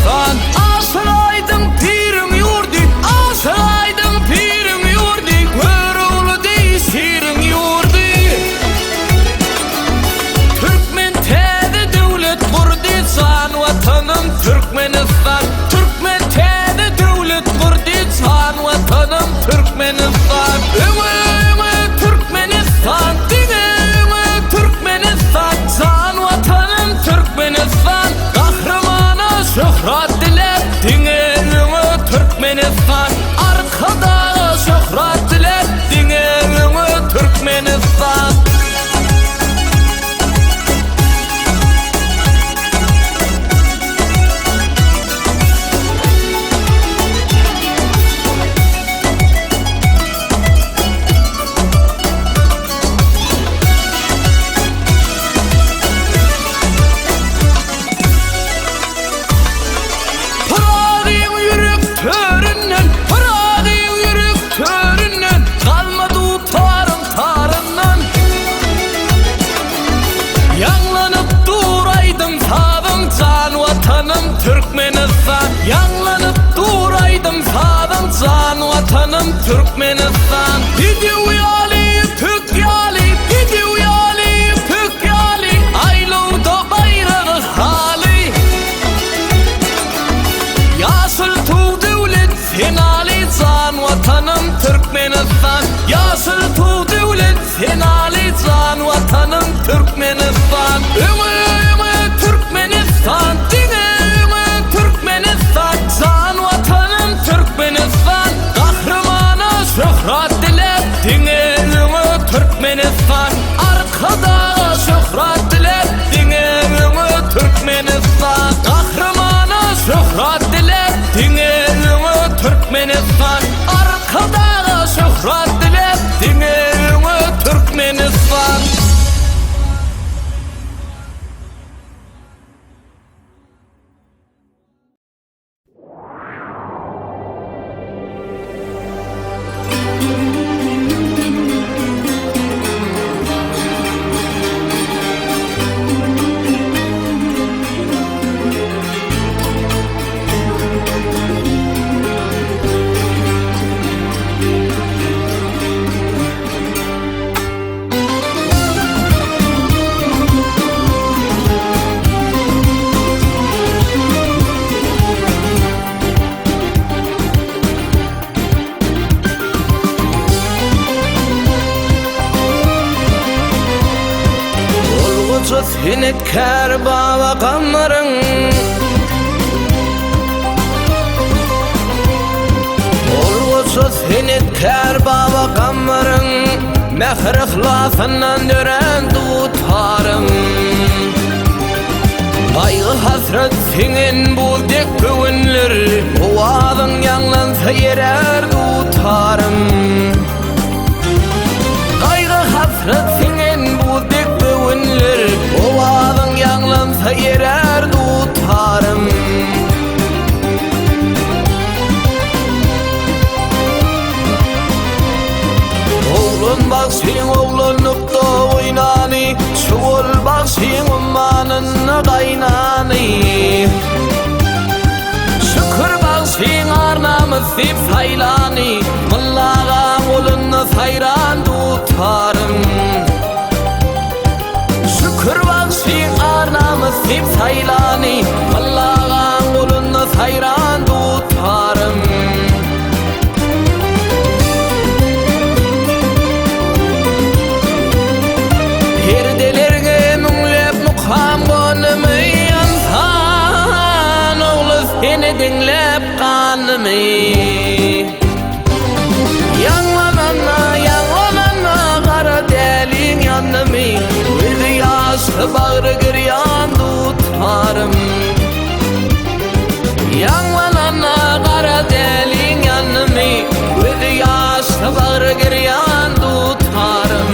Türkmenistan! Aşyr Aýdyň piriň ýurdy, Aşyr Aýdyň piriň ýurdy, Görogly deý şiriň ýurdy. Türkmen täze döwlet gurdy, Jan Watanym Türkmenistan! Türkmen täze döwlet gurdy, Jan Watanym Türkmenistan! Öňe, öňe Türkmenistan, diňe öňe Türkmenistan! Jan Watanym Türkmenistan! Gahrymana şöhrat diläp, diňe öňe Türkmenistan! Arkadaga şöhrat diläp, diňe öňe Türkmenistan! Pyragyň ýürek töründen, Pyragyň ýürek töründen, Galma dutaryň taryndan. Ýaňlanyp dur aýdym-sazyň, Jan Watanym Türkmenistan. Ýaňlanyp dur aýdym-sazyň, Jan Watanym Türkmenistan. Gidiw ýaly, ýüpek ýaly, Gidiw ýaly, ýüpek ýaly, Aýlawda baýragy haly. Ýaşyl Tug döwlet senaly Jan Watanym Türkmenistan Ýaşyl Tug döwlet senaly Jan Watanym Türkmenistan Öňe öňe Türkmenistan Diňe öňe Türkmenistan Jan Watanym Türkmenistan Gahrymana şöhrat diläp Diňe öňe Türkmenistan Arkadaga şöhrat diläp Diňe öňe Türkmenistan Gahrymana şöhrat diläp Diňe öňe Türkmenistan Arkadaga şöhrat diläp Diňe öňe Türkmenistan. Ol goja senetkär Baba Gammaryň Ol goja senetkär Baba Gammaryň Mähir-yhlasyndan dörän dutarym Gaýgy-hasrat siňen buz dek göwünler, Owazyň ýaňlansa erär dutarym. Gaýgy-hasrat siňen buz dek göwünler, Owazyň ýaňlansa erär dutarym. Oglan bagşyň oglanlykda oýnany, Şuwul bagşyň ummanynda gaýnany. Şükür bagşyň ar-namys diýip saýlany, Molla agaň golunda saýran dutarym. Şükür bagşyň ar-namys diýip saýlany, Molla agaň golunda saýran dutarym. Perdelerge müňläp mukam gonymy Ynsan ogly seni diňläp ganymy Ýaňlananda, ýaňlananda gara däliň ýanymy Gözi ýaşly bagry girýan dutarym Ýaňlananda gara däliň ýanymy Gözi ýaşly bagry girýan dutarym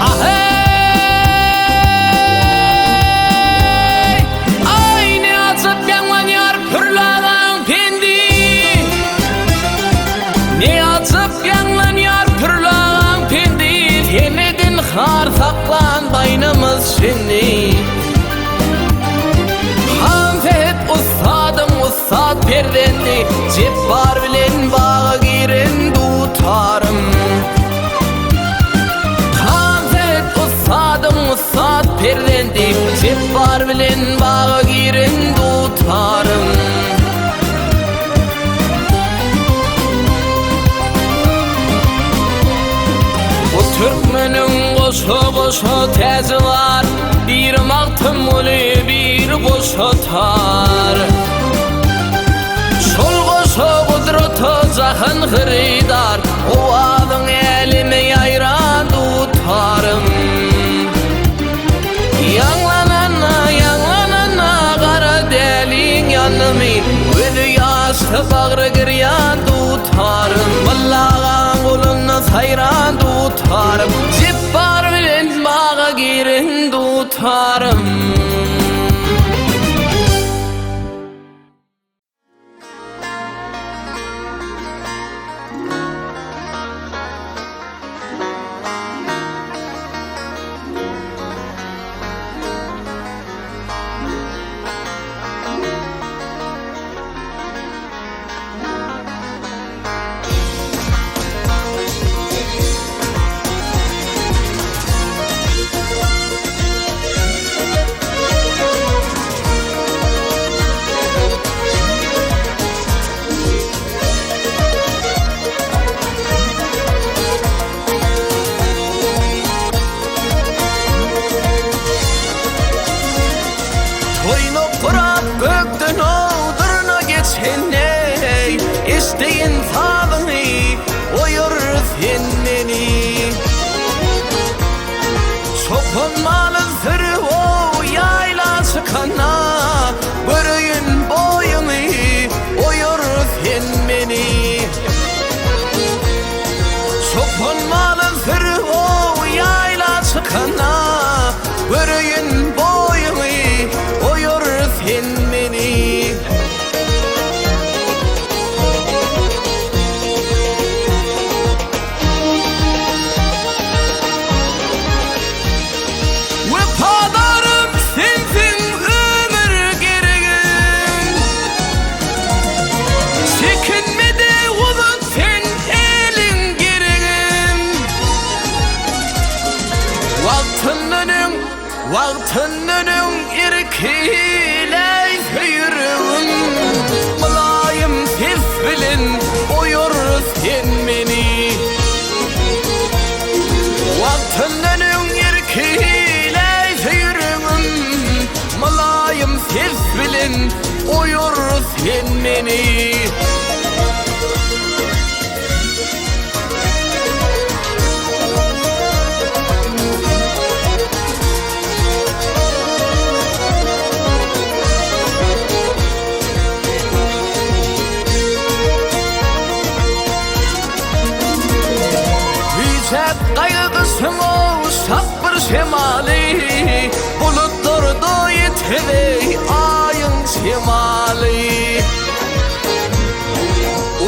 Aheý! ýaramaz şindi. Han Sähet ussadyň ussat perzendi, Jepbar bilen baga giren dutarym. Han Sähet ussadyň ussat perzendi, Jepbar bilen baga giren dutarym. Bu türkmeniň goşa-goşa täji bar, Biri Magtymguly, biri goşa tar. Şol goşa gudrata jahan hyrydar, Owazyň äleme ýaýran dutarym. Ýaňlananda, ýaňlananda gara däliň ýanymy, Gözi ýaşly bagry girýan dutarym, Molla agaň golunda saýran dutarym, Jepbar bilen baga giren dutarym. Toýnak gurap gökden owdurna geçendeý, Eşdeýin sazyňy, oýar sen meni. Çopan malyn sürüp o ýaýla çykanda, Göreýin boýuňy, oýar sen meni. Çopan malyn sürüp o ýaýla çykanda, Göreýin boýuňy, oýar sen meni. Wepadarym sensiň ömür geregim. Çekinmede uzat sen eliň geregim. Wagtyndan öň, wagtyndan öň irkiläýse ýüregim. Mylaýym ses bilen oýar sen meni. Wagtyndan öň irkiläýse ýüregim, Mylaýym ses bilen oýar sen meni. Güýjäp gaýgysyň ogşap bir şemaly, Bulutlarda ýetedeý Aýyň jemaly.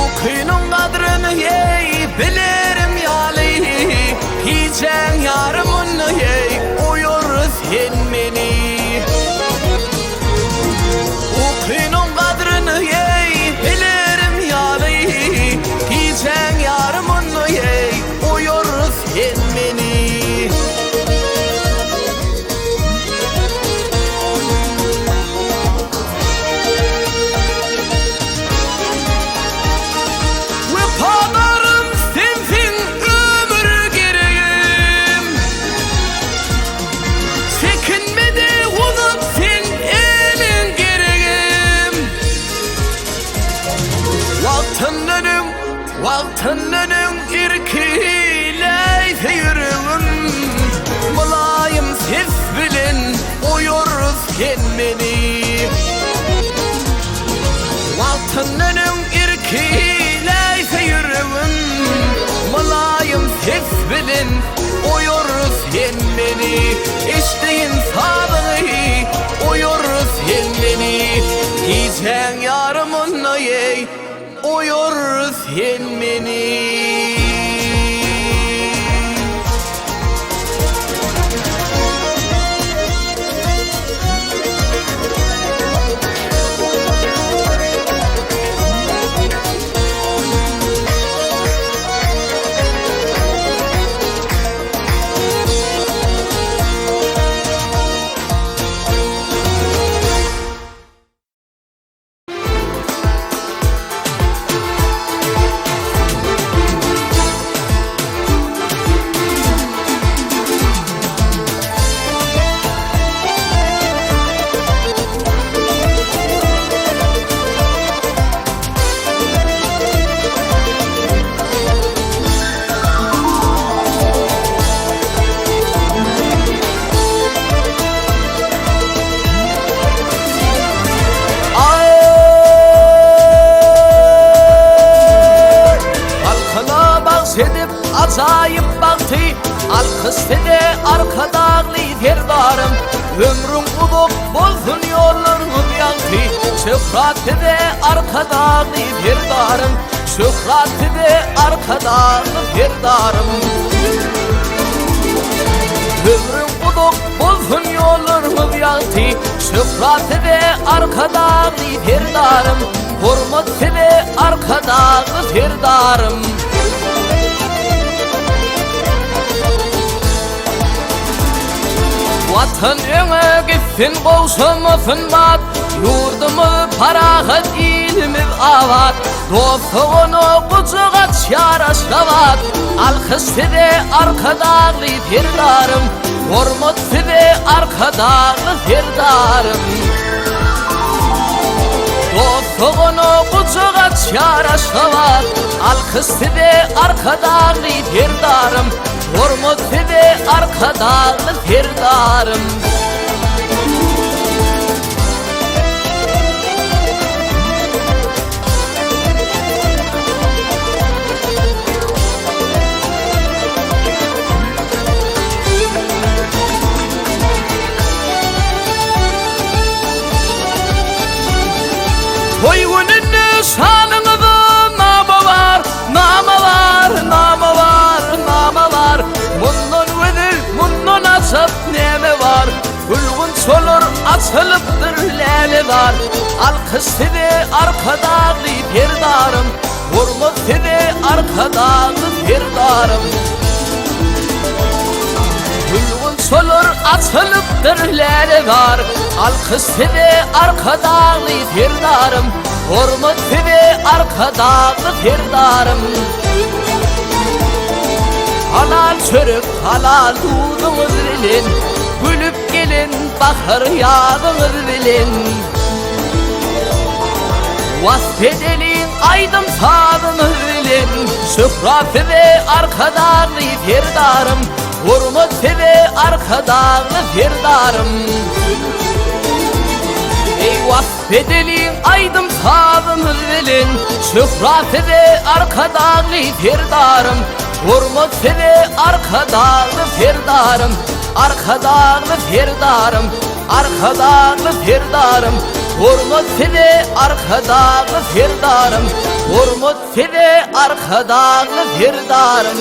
Ukynyň gadryny eý, bilerim ýaly, Gijäň ýarymynda eý, oýar sen meni. Ukynyň gadryny eý, bilerim ýaly, Gijäň ýarymynda eý, oýar sen meni. Wepadarym sensiň ömür geregim. Çekinmede uzat sen eliň geregim. Wagtyndan öň, wagtyndan öň irkiläýse ýüregim, Mylaýym ses bilen oýar sen meni. Wagtyndan öň irkiläýse ýüregim, Mylaýym ses bilen oýar sen meni. Eşdeýin sazyňy, oýar sen meni. Gijäň ýarymynda eý, oýar sen meni. Bagyş edip ajaýyp bagty, Alkyş size Arkadagly Serdarym. Ömrüň uzak bolsun ýollaryňyz ýagty, Şöhrat size Arkadagly Serdarym. Şöhrat size Arkadagly Serdarym. Ömrüň uzak bolsun ýollaryňyz ýagty, Şöhrat size Arkadagly Serdarym. Hormat size Arkadagly Serdarym. Watan öňe gitsin gowşamasyn bat, Ýurdumyz parahat ilimiz abat, Dost-dogana gujak açýar Aşgabat. Alkyş size Arkadagly Serdarym, Hormat size Arkadagly Serdarym. Dost-dogana gujak açýar Aşgabat, Alkyş size Arkadagly Serdarym, Hormat size Arkadagly Serdarym. Toý gününde şanyňyza nama bar, nama bar, nama bar, nama bar. Mundan gözel, mundan ajap näme bar? Gülgün çolar açylypdyr lälezar. Alkyş size Arkadagly Serdarym, Hormat size Arkadagly Serdarym. Gülgün çolar açylypdyr lälezar. Alkyş size Arkadagly Serdarym, Hormat size Arkadagly Serdarym. Halal çörek, halal duzuňyz bilen, Gülüp gelen bahar ýazyňyz bilen. Wasp edeliň aýdym-sazymyz bilen, Şöhrat size Arkadagly Serdarym, Hormat size Arkadagly Serdarym. Eý wasp edeliň aýdym-sazymyz bilen, Şöhrat size Arkadagly Serdarym, Hormat size Arkadagly Serdarym, Arkadagly Serdarym, Arkadagly Serdarym, Hormat size Arkadagly Serdarym, Hormat size Arkadagly Serdarym.